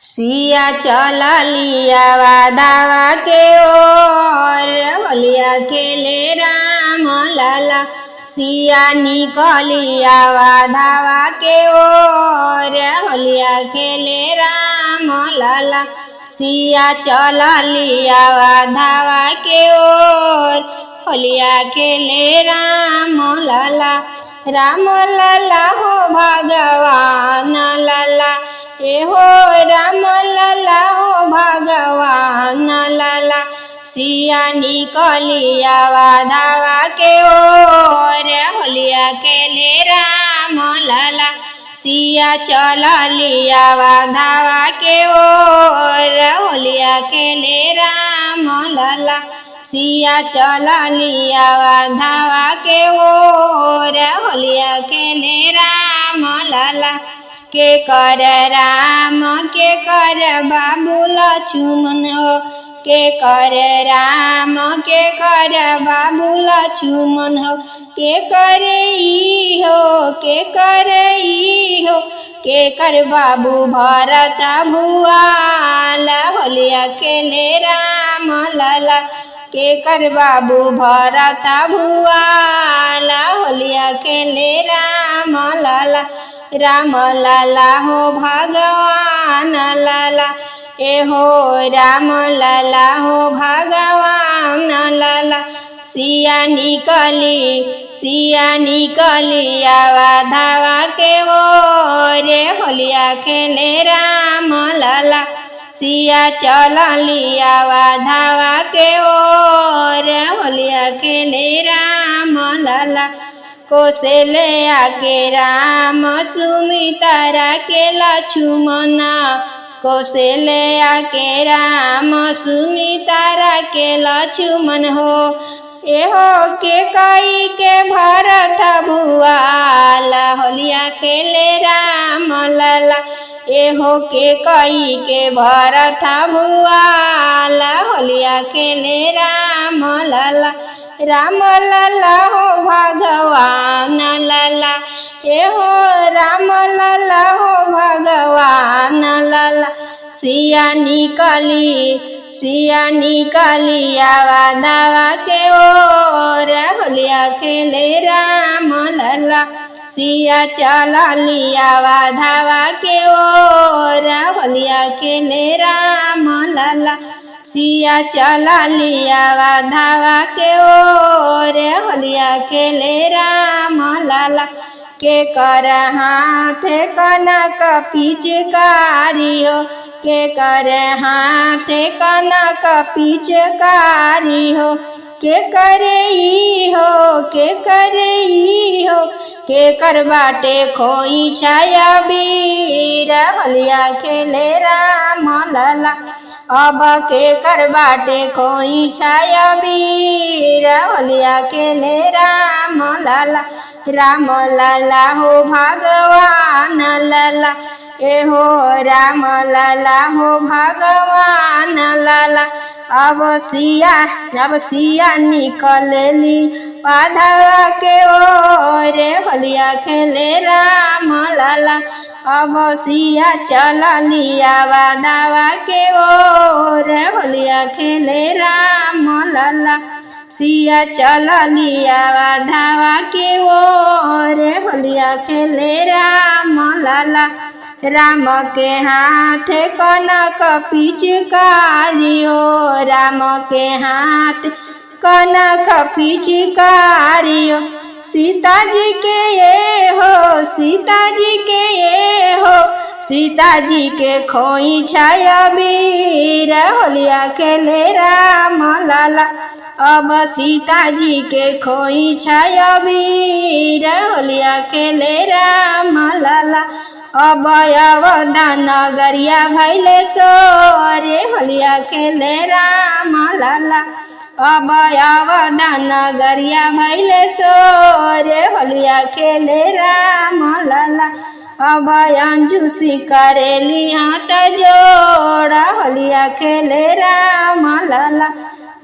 सिया चललिया दावा के ओर होलिया खेले राम लाला। सिया निकलिया धावा के ओर होलिया खेले राम लाला। सिया चललिया धावा के ओर होलिया खेले राम लाला। राम लाला हो भगवान लाला, ए हो राम लाला हो भगवान लाला। सिया निकलिया धावा के ओर होलिया खेले राम लाला। सिया चललिया धावा के ओर होलिया खेले राम लाला। सिया चललिया धावा के ओर होलिया खेले राम लाला। के कर राम के कर बाबू लक्ष्मण हो, के कर राम के कर बाबू लक्ष्मण हो। के कर ई हो के कर ई हो, के कर बाबू भरत भुआल होलिया खेले राम लाला। के कर बाबू भरत भुआल होलिया खेले राम लाला। राम लाला हो भगवान लाला, ए हो राम लाला हो भगवान लाला। सिया निकली सिया निकली आवा धावा के ओरे होलिया खेले राम लाला। सिया चलली आवा धावा के ओर होलिया खेले राम लाला। कोसले आके राम सुमितारा के लक्ष्मण, कोसले आके राम सुमितारा के लक्ष्मण हो। एहो के कई के भरत भुआल होलिया खेले राम लाला। एहो के कई के भरत भुआल होलिया खेले राम लाला। राम लाला हो भगवान लाला, एहो राम लाला हो भगवान लाला। सिया निकली सिया निकली आवा दावा के ओर होलिया खेले राम लाला। सिया चलली आवा धावा के ओर होलिया खेले राम लाला। सिया चलली आवा धावा के ओर होलिया खेले राम लाला। के कर हाथ कनक पिचकारी हो, के कर हाथ कनक पिचकारी हो। के करे ई हो के करे ई हो, के कर बाटे खोई छाया बीर होलिया खेले राम लाला। अब के कर बाटे खोई छाया बीर होलिया खेले राम लाला। राम लाला हो भगवान लाला, ए हो राम लाला हो भगवान लाला। अब सिया निकलली बाधवा के ओरे होलिया खेले राम लाला। अब सिया चलली आवा दावा के ओरे होलिया खेले राम लाला। सिया चलली आवा धावा के ओरे होलिया खेले राम लाला। राम के हाथ कनक पिचकारी हो, राम के हाथ कनक पिचकारी हो। सीता जी के ये हो सीता जी के ये हो, सीता जी के खोई छाया बीर होलिया खेले राम लाला। अब सीता जी के खोई छाया बीर होलिया खेले राम लाला। अब अवदान नगरिया भैले सोरे होलिया खेले राम लाला। अब अवदान नगरिया भैले सोरे होलिया खेले राम लाला। अब अंजुसी करेली हाथ जोड़ा होलिया खेले राम लाला।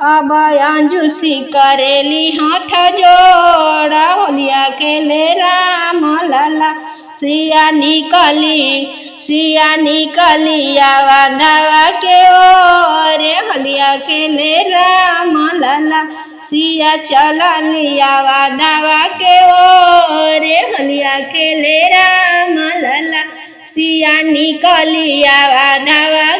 अब अंजुसी करेली हाथ जोड़ा, होलिया खेले राम लाला। सिया निकली, सिया निकली आवा दावा के ओरे, होलिया खेले राम लाला। सिया चलली आवा दावा के ओरे, होलिया खेले राम लाला। सिया निकली आवा दावा